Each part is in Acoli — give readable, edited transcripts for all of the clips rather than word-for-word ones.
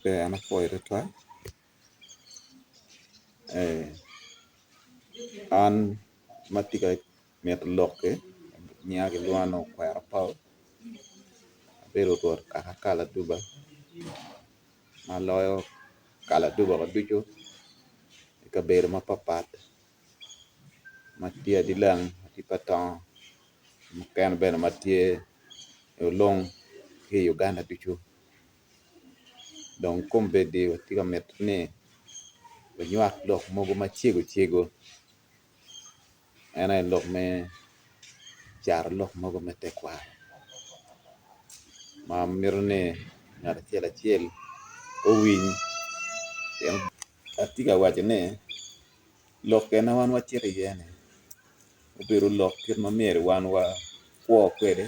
Ber an apwoyo tutwal an ma atye ka mito lok-ki nyinga kilwonga ni Okwero Paul abedo rwot kaka Kaladuba ma loyo Kaladuba ducu i kabedo mapatpat ma tye adilang ki pa tongo mukene bene ma tye i olung ki i Uganda ducu dong kombeddi watye ka mito ni wanywak lok mogo macego cego en aye lok me carolok mogo me tekwaro ma mito ni ngat acel acel owiny atye ka waco ni lok eni ma wan wacito iye ni obedo lok kit ma myero wan wakwo kwede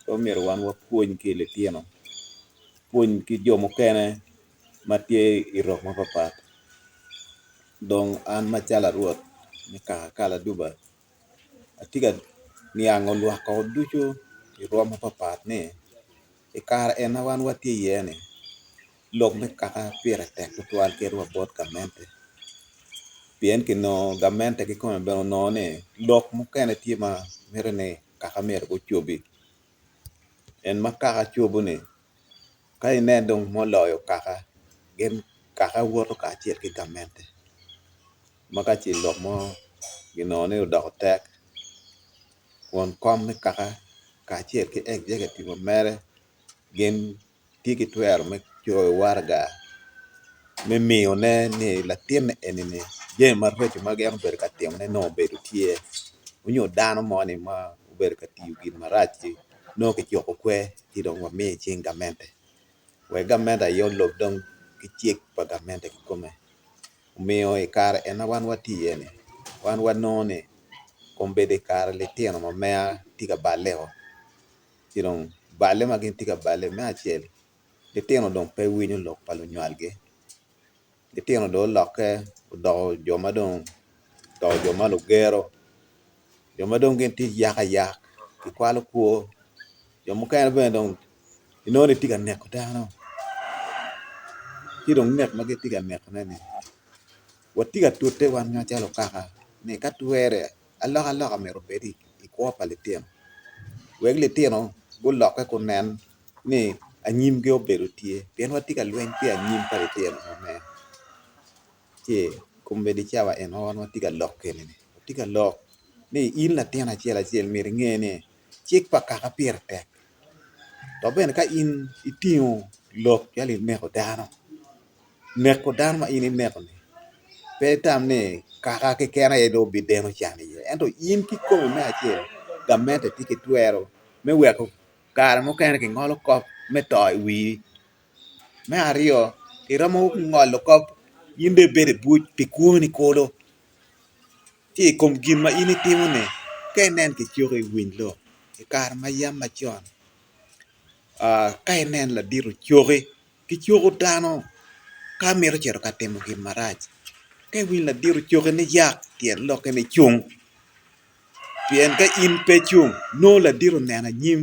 ki ma myero wan wapwony ki litino pwony ki jo mukene ma tye i rok mapatpat dong an macalo arwot me kaka Kaladuba atye ka niango lwak ducu i rwom mapatpat ni i kare eni ma wan watye iye ni lok me kaka pire tek tutwal kadi wa bot gamente pien kinongo gamente kikome bene onongo ni lok mukene tye ma mito ni kaka myero gucobi en ma kaka cobo-ni ka inen dong muloyo kaka gin kaka woto kacel ki gamente ma ka ce lok mo ginongo ni odoko tek won kom me kaka kacel ki executive ma mere gin tye ki twero me coyo waraga me miyone ni latin eni-ni jami maraco ma gin obedo ka timone nongo obedo tye nyo dano moni ma obedo ka tiyo gin marac-ci nongo kicuko kwer ci dong wamiyo i cing gamente wek gamente aye olub dong ki cik pa gamente kikome omiyo i kare eni ma wan watye iye-ni wan wanongo ni kombeddi kare litino ma meya tye ka balle-o ci dong balle ma gin tye ka balle me acel litino dong pe winyo lok pa lunywalgi litino dong olokke odoko jo ma dong odoko jo ma lugero jo ma dong gin tye yak ayak gikwalo kwo jo mukene bene dong inongo ni tye ka neko dano ci dong nek ma gitye ka nekone-ni watye ka tute wan macalo kaka ni ka twere alokaloka myero obed i kwo pa litino wek litino gulokke gunen ni anyimgi obedo tye pien watye ka lweny pi anyim pa litino ci kombeddi cawa eni ma wan watye ka lok kwede-ni watye ka lok ni in latin acel acel myero inge ni cik pa kaka pire tek dok bene ka in itingo lok calo ineko dano Neko dano ma in ineko-ni pe itam ni kaka keken aye dong obideno can iye ento in kikomi me acel gamente tye ki twero me weko kare mukene kingolo kop me to i wii. Me aryo kiromo ngolo kop in dong ibedo i buc pi kwoni kulu ci i kom gin ma in itimo-ni ka inen kicuki iwiny lok i kare ma yam macon ka inen ladit ocuki Gicuko dano ka mito cito ka timo gin marac ka iwinyo ladit ocuki ni yak tyen lokke ni cung pien ka in pe icung nongo ladit oneno anyim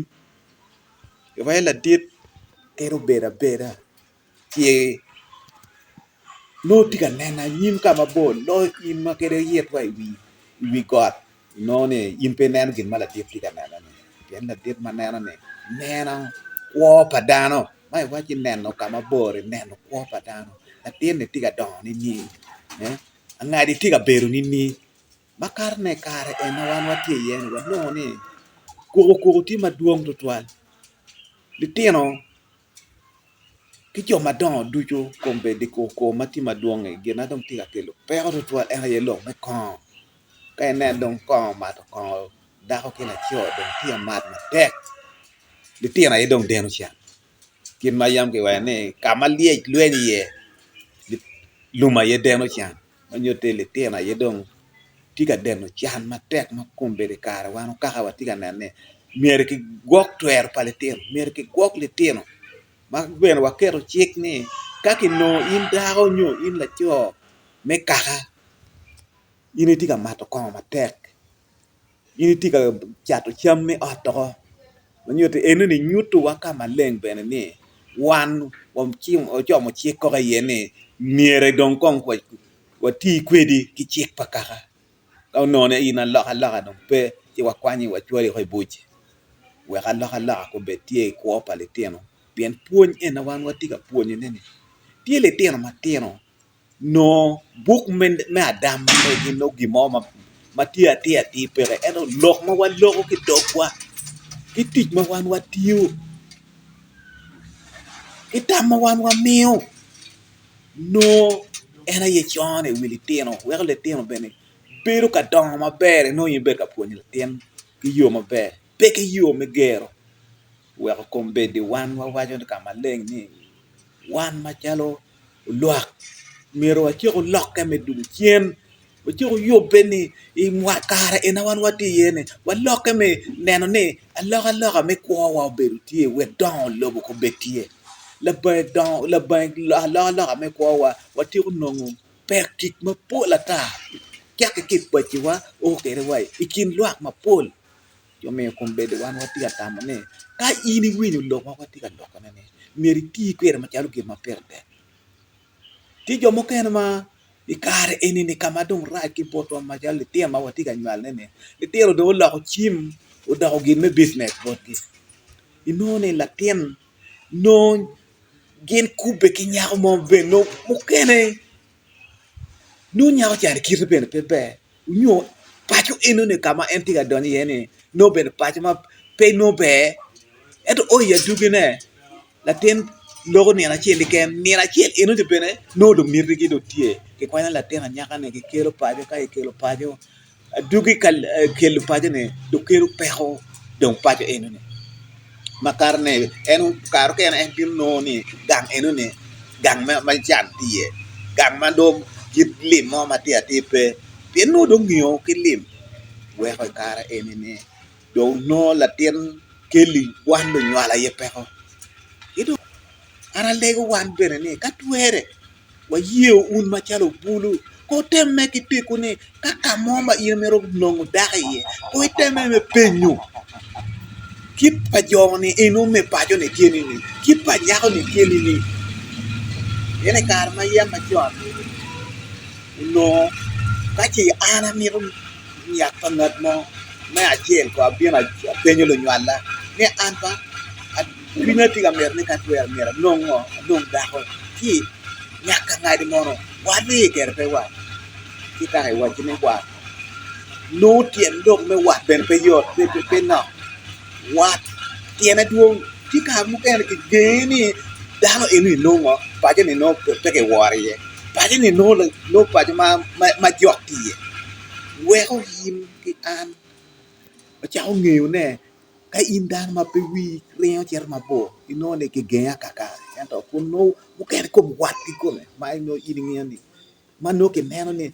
wai ladit kadi obedo abeda ci nongo tye ka neno anyim ka mabor loyo in ma kadi iyit wa i wi got. Inongo ni in pe ineno gin ma ladit tye ka neno-ni pien ladit ma neno-ni neno kwo pa dano ma iwacci neno ka mabor-ri neno kwo pa dano latin-ni tye ka dongo nining angadi tye ka bedo nining makatone kare eni ma wan watye iye-ni wanongo ni koko koko tye madwong tutwal litino Ki jo madongo ducu kombeddi kor ma tye madwong-ngi gin ma dong tye ka kelo peko tutwal en aye lok me kongo ka inen dong kongo mato kongo dako ki laco dong tye ka mat matek litino aye dong deno can kit ma yam kiwaco ni ka ma lyec lweny iye lum aye deno can ma nyutti litino aye dong tye ka deno can matek ma kombeddi kare wan okaka watye ka neno ni myero kigwok twero pa litino myero kigwok litino ma bene waketo cik ni ka kinongo in dako nyo in laco me kaka in itye ka mato kongo matek in itye ka cato cam me ot woko ma nyuto enoni nyutowa ka maleng bene ni. Wan wacomo cik koko iye ni myero dong kong wati kwedi ki cik pa kaka. Ka onongo ni in alokaloka dong pe ci wakwanyi wacwali woko i buc wek alokaloka obed tye i kwo pa litino pien pwony eni ma wan watye ka pwonyone-ni tye litino matino nongo buk me adam ma megi nongo gin mo ma tye atir atir peke ento lok ma waloko ki dogwa ki tic ma wan watiyo ki tam ma wan wamiyo nongo en aye cone i wi litino weko litino bene bedo ka dongo maber nongo in ibedo ka pwonyo latin ki yo maber pe ki yo me gero weko kombeddi wan wawaco ka maleng ni wan macalo lwak myero wacik olokke me dwogo cen wacik oyubbe ni i kare eni ma wan watye iye ni walokke me neno ni alokaloka me kwowa obedo tye wek dongo lobo obed tye labongo alokaloka me kwowa watyeko nongo pek tic mapol ata cakke ki i paciwa o kwede wa i kin lwak mapol. Omiyo kombeddi wan watye ka tamo ni ka in iwinyo lok ma watye ka lokone-ni myero iti kwede macalo gin ma pire tek. Tye jo mukene ma i kare eni-ni ka ma dong rac ki botwa macalo litino ma watye ka nywalone-ni litino dong oloko cim odoko gin me bijinec botgi inongo ni latin nongo gin kubbe ki nyako mo bene mukene nongo nyako ca-ni kite bene pe ber nyo paco enoni ka ma en tye ka donyo iye-ni nongo obedo paco ma pe nongo ber ento o i adwogine latin loko nino acel keken nino acel enoni bene nongo dong mitigi dong tye kikwanyo latin anyaka-ni kikelo paco ka kikelo paco Adwogi ka kelo paco-ni dong kelo peko dong paco eno-ni makato ne en kare mukene en bino nongo ni gang eno-ni gang ma can tye iye gang ma dong kit lim mo ma tye atir pe pien nongo dong ongiyo ki lim weko i kare eni-ni dong nongo latin keli wan lunywal aye peko ki dong an alego wan bene ni ka twere Waye wun macalo obulu, pe wutemme ki teko ni ka ka mo ma in imito nongo dako iye, pe itemme me penyo kit pa jo-ni eno me paco-ni tye nining, kit pa nyako-ni tye nining. Pien i kare ma yam macon onongo ka ce an amito nyak pa ngat mo me acel kono abino apenyo lunywalla ni an ba Cwinya tye ka mito ni ka twero myero anong ngo, anong dako ci nyaka ngadi mono wat-ti kede pe wat ci kaka iwacci ni wat nongo tyen lok me wat bene pe yot pe nok wat tyene dwong ci kare mukene kigenge ni dano eni nongo paco ni nongo pe kiworo iye paco ni nongo paco ma jok tye iye weko in ki an wacako ngeyone. Ka in dano ma pe wii ringo cito mabor inongo ni kigenge akaka ento kun nongo mukene kom wat kikome ma nongo in ingeyo ni ma nongo kineno ni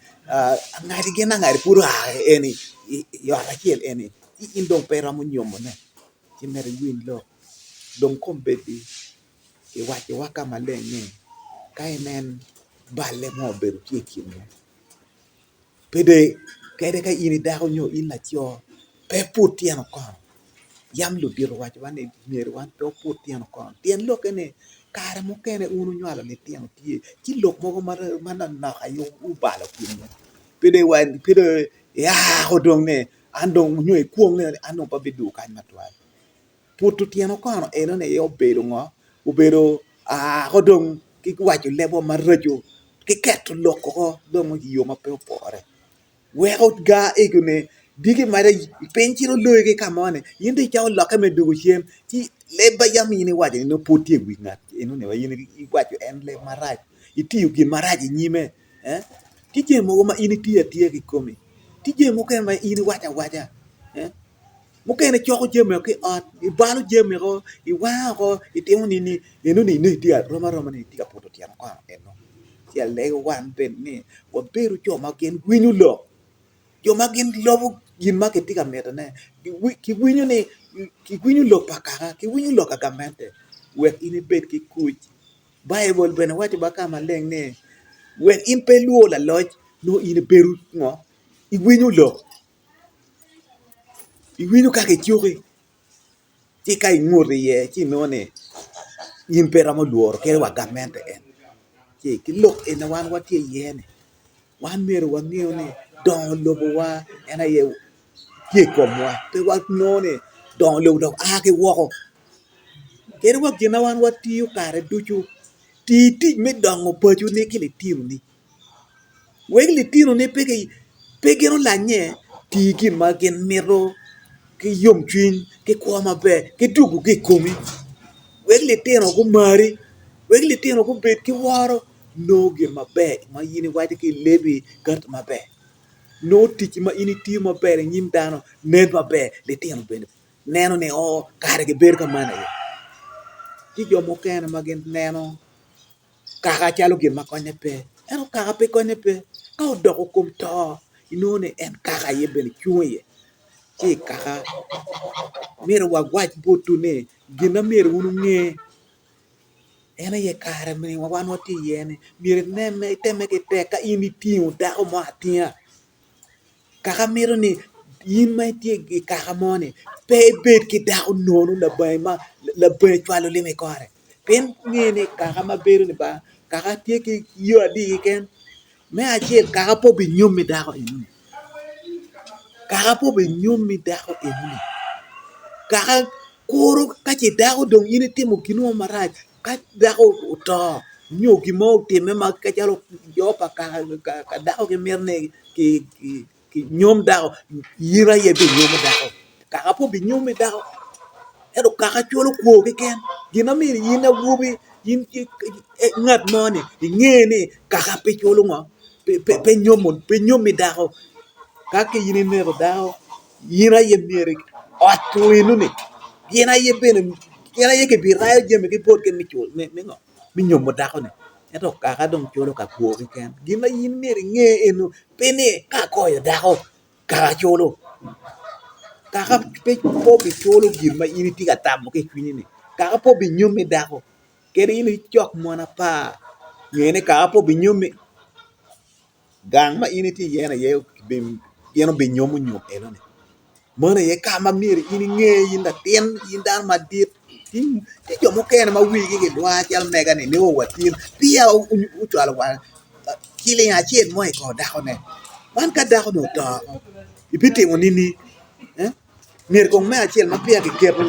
angadi gin angadi pud oa eni i ot acel eni ci in dong pe iromo nyomone ci myero iwiny lok dong kombeddi kiwacowa ka maleng ni ka inen balle mo obedo tye i kinwu. Pe dong kadi ka in idako nyo in laco pe iput tyen okono yam ludito owacowa ni myero wan pe waput tyen okono pien lokke ni kare mukene wun wunywalo litino tye ci lok mogo manoknok aye obalo kinwu pe dong iako dong ni an dong nyo ikwonge ni an dong pe abidwogo kany matwal. Puto tyen okono enoni aye obedo ngo? Obedo aako dong ki waco lebwa maraco ki keto lok woko dong i yo ma pe opore weko gar egoni diki mada piny cito loyi ki ka mo ni in dong icako lokke me dwogo cen ci leb ma yam in iwaco ni nongo pud tye i wi ngat enoni ma in iwaco en leb marac itiyo gin marac i nyime tye jami mogo ma in itiyo atiya kikomi tye jami mukene ma in iwaco awaca. Mukene coko jami ki i ot, ibalo jami woko, iwango woko, itimo nini, enoni inongo itye arom aroma ni itye ka puto tyen okono eno. Ci alego wan bene ni wabedo jo ma gin winyo lok, jo ma gin lubo gin ma kitye ka mitone, giwinyo ni giwinyo lok pa kaka, giwinyo lok pa gamente wek in ibed ki kuc. Baibul bene waco ba ka maleng ni wek in pe ilwor laloc nongo in ibedo ngo iwinyo lok. Iwinyo ka kicuki ci ka ingut iye ci inongo ni. In pe iromo lworo kadi wa gamente en. Ci ki lok eni ma wan watye iye-ni, wan myero wangeyo ni dongo lobowa en aye tye i komwa pe wanongo ni dongo lobo dok a ki woko. Kadi wa gin ma wan watiyo kare ducu, ti tic me dongo paconi ki litinoni. Wek litinoni pe gin olanye, ti gin ma gin mito ki yomcwiny ki kwo maber ki dwogo ki i komi wek litino gumari wek litino gubed ki woro nongo gin maber ma in iwaco ki i lebi kati maber nongo tic ma in itiyo maber i nyim dano nen maber litino bene neno ni oo kare gibedo ka man aye ci jo mukene ma gin neno kaka calo gin ma konye pe ento kaka pe konye pe ka odoko kom to inongo ni en kaka aye bene cung iye ci kaka myero wawac botwu ni gin ma myero wun wunge en aye kare ma wan watye iye ni myero itemme ki tek ka in itingo dako mo atinga Kaka mito ni in ma itye i kaka mo-ni pe ibed ki dako nono labongo cwalo lim i kore pien inge ni kaka ma bedo-ni ba kaka tye ki yo adi keken me acel kaka pe obinyommi dako enoni kaka pe obinyommi dako enoni kaka kuro ka ce dako dong in itimo gin mo marac Ka dako oto nyo gin mo otimme macalo jo pa dako gimito ni kinyom dako in aye ibinyomo dako kaka pe obinyomi dako ento kaka culo kwor keken gin ma myero in awobi in ngat mo ni inge ni kaka pe culo ngo pe nyomi dako ka ki in ineko dako In aye myero ot enoni gin aye bene gin aye kibirayo jami ki botgi me culo me ngo me nyomo dako-ni ento kaka dong culo ka kwo keken gin ma in myero inge eno pe ni ka agoyo dako kaka aculo kaka pe obiculo gin ma in itye ka tamo ki i cwinyi-ni kaka pe obinyomi dako kadi in icok mon apar nge ni kaka pe obinyomi. Gang ma in itye iye ni aye gin obinyomo nyom enoni meno aye ka ma myero in inge in latin in dano madit tye jo mukene ma wigi gilwar calo mega-ni nio wa tin peya ocwalo wa ciling acel mo i kor dakone man ka dako-ni oto ibitimo nini? Myero kong me acel ma peya kiketo.